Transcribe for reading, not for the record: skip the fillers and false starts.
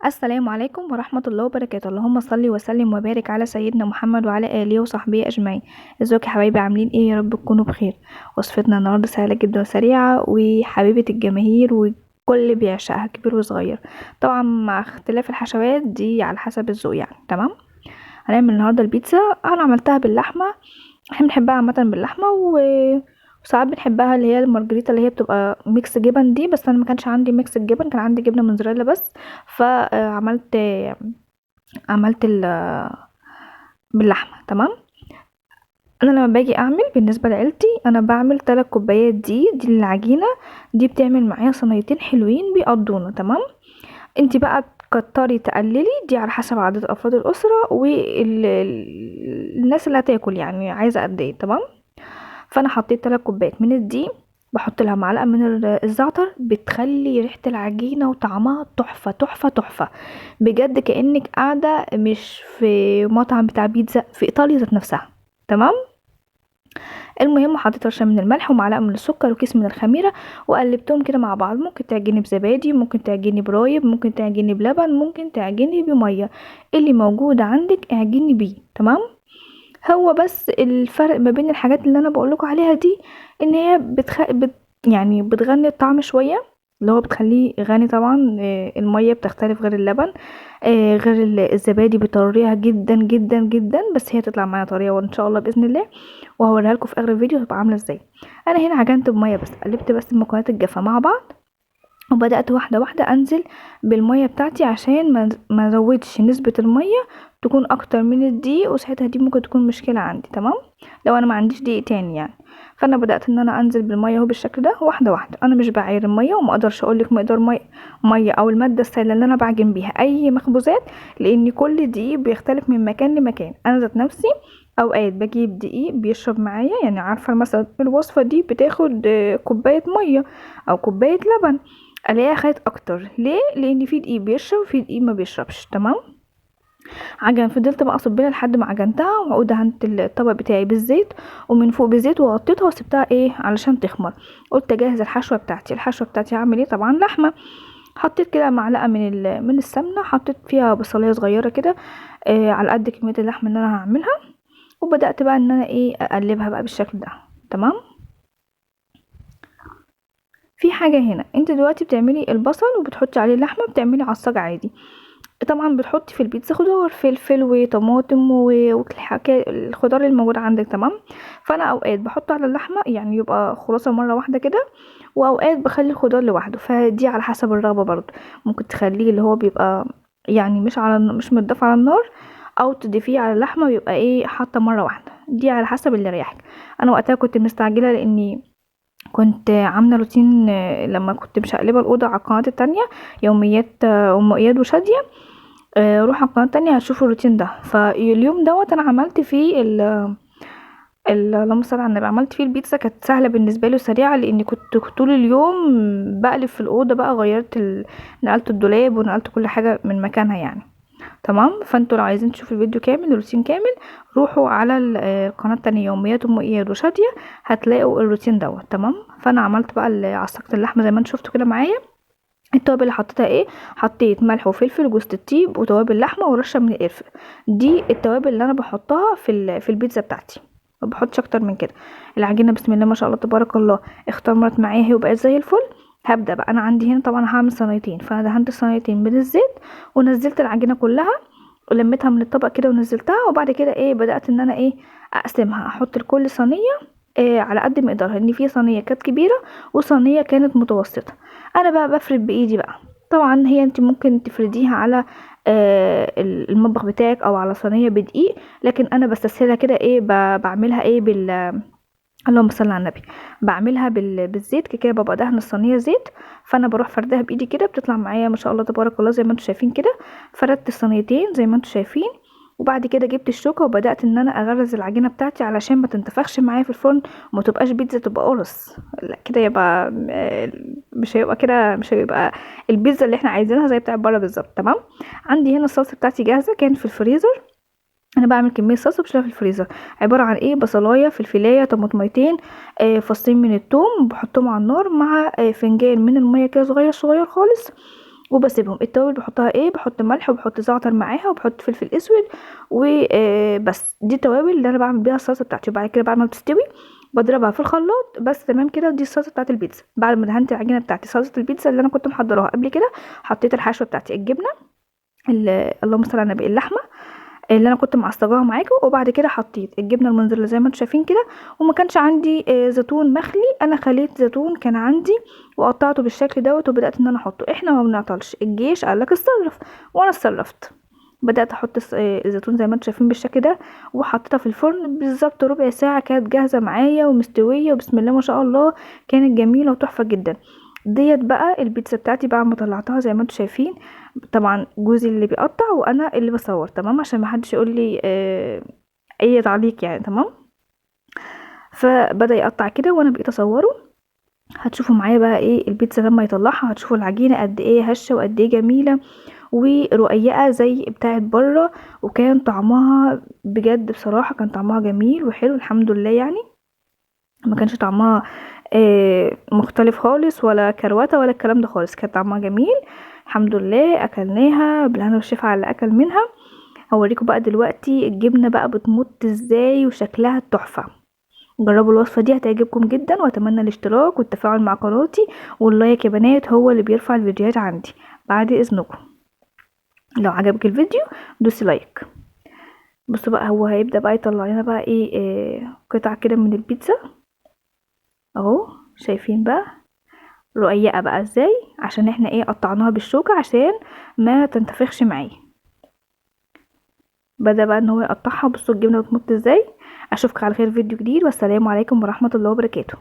السلام عليكم ورحمة الله وبركاته. اللهم صل وسلم وبارك على سيدنا محمد وعلى آله وصحبه أجمعين. ازيكم يا حبايبي، عاملين ايه؟ يا رب تكونوا بخير. وصفتنا النهارده سهلة جدا وسريعة وحبيبة الجماهير والكل بيعشقها كبير وصغير، طبعا مع اختلاف الحشوات دي على حسب الذوق يعني. تمام، هنعمل النهارده البيتزا. انا عملتها باللحمة، احنا بنحبها عامة باللحمة وساعات بنحبها اللي هي المارجريتا اللي هي بتبقى mix جبن دي، بس انا ما كانش عندي mix الجبن، كان عندي جبنه موتزاريلا بس، فعملت عملت باللحمه. تمام، انا لما باجي اعمل بالنسبة لعيلتي انا بعمل 3 كوبايات دي للعجينه دي، بتعمل معايا صينيتين حلوين بيقضونا. تمام، انت بقى تكتري تقللي دي على حسب عدد افراد الاسرة والناس اللي هتاكل، يعني عايزه قد ايه. تمام، فانا حطيت 3 كوبايات من الدقيق، بحط لها معلقه من الزعتر، بتخلي ريحه العجينة وطعمها تحفة تحفة تحفة بجد، كانك قاعدة مش في مطعم بتاع بيتزا، في ايطاليا ذات نفسها. تمام، المهم حطيت رشه من الملح ومعلقة من السكر وكيس من الخميره وقلبتهم كده مع بعض. ممكن تعجني بزبادي، ممكن تعجني برايب، ممكن تعجني بلبن، ممكن تعجني بميه، اللي موجود عندك اعجني بيه. تمام، هو بس الفرق ما بين الحاجات اللي انا بقولكوا عليها دي ان هي يعني بتغني الطعم شوية، اللي هو بتخليه غني طبعا. المية بتختلف غير اللبن، غير الزبادي بيطريها جدا جدا جدا، بس هي تطلع معايا طرية وان شاء الله باذن الله، وهوريها لكم في اخر الفيديو هتبقى عامله ازاي. انا هنا عجنت بميه بس، قلبت بس المكونات الجافه مع بعض، وبدات واحدة واحدة انزل بالمية بتاعتي عشان ما ازودش نسبه المية تكون اكتر من الدقيق، وساعتها دي ممكن تكون مشكلة عندي. تمام، لو انا ما عنديش دقيق تاني يعني. فانا بدات ان انا انزل بالمية اهو بالشكل ده واحدة واحدة. انا مش بعاير المية، وما اقدرش اقول لك مقدار مية او المادة السائلة اللي انا بعجن بيها اي مخبوزات، لان كل دقيق بيختلف من مكان لمكان. انا ذات نفسي اوقات بجيب دقيق بيشرب معايا، يعني عارفه مثلا الوصفة دي بتاخد كوباية مية او كوباية لبن، الاقيها خدت اكتر. ليه؟ لان في دقيق بيشرب وفي دقيق ما بيشربش. تمام، عجن فضلت بقى اصبها لحد ما عجنتها، ودهنت الطبق بتاعي بالزيت ومن فوق بزيت، وغطيتها وسبتها ايه علشان تخمر. قلت اجهز الحشوه بتاعتي. الحشوه بتاعتي هعمل ايه؟ طبعا لحمه. حطيت كده معلقه من السمنة، حطيت فيها بصلايه صغيرة كده على قد كمية اللحمة اللي انا هعملها، وبدات بقى ان انا ايه اقلبها بقى بالشكل ده. تمام، في حاجة هنا، انت دلوقتي بتعملي البصل وبتحطي عليه اللحمة، بتعملي عصاج عادي. طبعا بتحطي في البيتزا خضار، فلفل وطماطم والخضار الموجود عندك. تمام، فانا اوقات بحط على اللحمة يعني يبقى خلاصه مرة واحدة كده، واوقات بخلي الخضار لوحده، فدي على حسب الرغبة برضو. ممكن تخليه اللي هو بيبقى يعني مش متضاف على النار، او تضيفيه على اللحمة ويبقى ايه حاطه مرة واحدة، دي على حسب اللي يريحك. انا وقتها كنت مستعجلة لاني كنت عامله روتين لما كنت مشقلبه الاوضة على القناة التانية، يوميات ام اياد وشاديه، روح على القناة التانية هتشوفوا الروتين ده. فاليوم دوت انا عملت فيه اللهم صل على النبي، عملت فيه البيتزا. كانت سهلة بالنسبة لي وسريعة، لان كنت طول اليوم بقلب في الاوضة بقى، نقلت الدولاب ونقلت كل حاجة من مكانها يعني. تمام، فانتوا لو عايزين تشوفوا الفيديو كامل الروتين كامل روحوا على القناة التانية يوميات ام اياد وشاديه، هتلاقوا الروتين دوت. تمام، فانا عملت بقى عصقت اللحمة زي ما انتوا شفتوا كده معايا. التوابل اللي حطيتها ايه؟ حطيت ملح وفلفل وجوز الطيب وتوابل لحمه ورشه من القرفه. دي التوابل اللي انا بحطها في البيتزا بتاعتي، ما بحطش اكتر من كده. العجينة بسم الله ما شاء الله تبارك الله اختمرت معايا وبقت زي الفل. هبدا بقى، انا عندي هنا طبعا هعمل صينيتين، فانا دهنت الصينيتين من الزيت ونزلت العجينة كلها ولميتها من الطبق كده ونزلتها. وبعد كده ايه بدات ان انا ايه اقسمها، احط لكل صينية إيه على قد مقدارها، ان في صينية كانت كبيرة وصينيه كانت متوسطه. انا بقى بفرد بايدي بقى، طبعا هي انت ممكن تفرديها على المطبخ بتاعك او على صينية بدقيق، لكن انا بستسهلها كده ايه بعملها ايه بال اللهم صل على النبي، بعملها بالزيت كده، ببقى دهن الصينية زيت، فانا بروح فردها بايدي كده، بتطلع معايا ما شاء الله تبارك الله زي ما انتم شايفين كده. فردت الصينيتين زي ما انتم شايفين، وبعد كده جبت الشوكة وبدات ان انا اغرز العجينة بتاعتي علشان ما تنتفخش معايا في الفرن وما تبقاش بيتزا تبقى قرص، لا كده يبقى مش هيبقى كده، مش هيبقى البيتزا اللي احنا عايزينها زي بتاع بره بالظبط. تمام، عندي هنا الصلصه بتاعتي جاهزة، كانت في الفريزر. انا بعمل كمية صلصه بشيلها في الفريزر، عبارة عن ايه؟ بصلايه، فلفلايه، طماطميتين، فصين من الثوم، بحطهم على النار مع فنجان من المية كده صغير صغير خالص، وبسيبهم. التوابل بحطها ايه؟ بحط ملح وبحط زعتر معاها وبحط فلفل اسود وبس. دي التوابل اللي انا بعمل بيها الصلصه بتاعتي. وبعد كده بعد ما بتستوي بضربها في الخلاط بس. تمام كده، دي الصلصه بتاعت البيتزا. بعد ما دهنت العجينة بتاعتي صلصه البيتزا اللي انا كنت محضراها قبل كده، حطيت الحشوه بتاعتي الجبنة اللهم صل على النبي، اللحمة اللي انا كنت معصجاها معاكم. وبعد كده حطيت الجبنة الموتزاريلا زي ما انتم شايفين كده. وما كانش عندي زيتون مخلي، انا خليت زيتون كان عندي وقطعته بالشكل دوت وبدات ان انا احطه. احنا ما بنعطلش، الجيش قال لك اتصرف وانا اتصرفت. بدات احط الزيتون زي ما انتم شايفين بالشكل ده، وحطيتها في الفرن بالظبط ربع ساعة، كانت جاهزة معايا ومستويه وبسم الله ما شاء الله، كانت جميلة وتحفه جدا. ديت بقى البيتزا بتاعتي بعد ما طلعتها زي ما انتم شايفين. طبعا جوزي اللي بيقطع وانا اللي بصور، تمام، عشان ما حدش يقول لي اي تعليق يعني، تمام. فبدا يقطع كده وانا بقيت اصوره. هتشوفوا معايا بقى ايه البيتزا لما يطلعها، هتشوفوا العجينة قد ايه هشه وقد ايه جميلة ورقيقه زي بتاعه بره، وكان طعمها بجد بصراحة كان طعمها جميل وحلو الحمد لله. يعني ما كانش طعمها مختلف خالص ولا كروته ولا الكلام ده خالص، كان طعمها جميل الحمد لله. اكلناها بالهنا والشفا على اللي اكل منها. هوريكم بقى دلوقتي الجبنة بقى بتمط ازاي وشكلها تحفة. جربوا الوصفة دي هتعجبكم جدا، واتمنى الاشتراك والتفاعل مع قناتي وال like يا بنات، هو اللي بيرفع الفيديوهات عندي. بعد اذنكم لو عجبك الفيديو دوسي like. بصوا بقى هو هيبدا بقى يطلع لنا بقى ايه قطع كده من البيتزا اهو، شايفين بقى رقيقه بقى ازاي، عشان احنا ايه قطعناها بالشوكة عشان ما تنتفخش معايا. بدا بقى ان هو يقطعها. بصوا الجبنة بتمط ازاي. اشوفك على خير فيديو جديد، والسلام عليكم ورحمة الله وبركاته.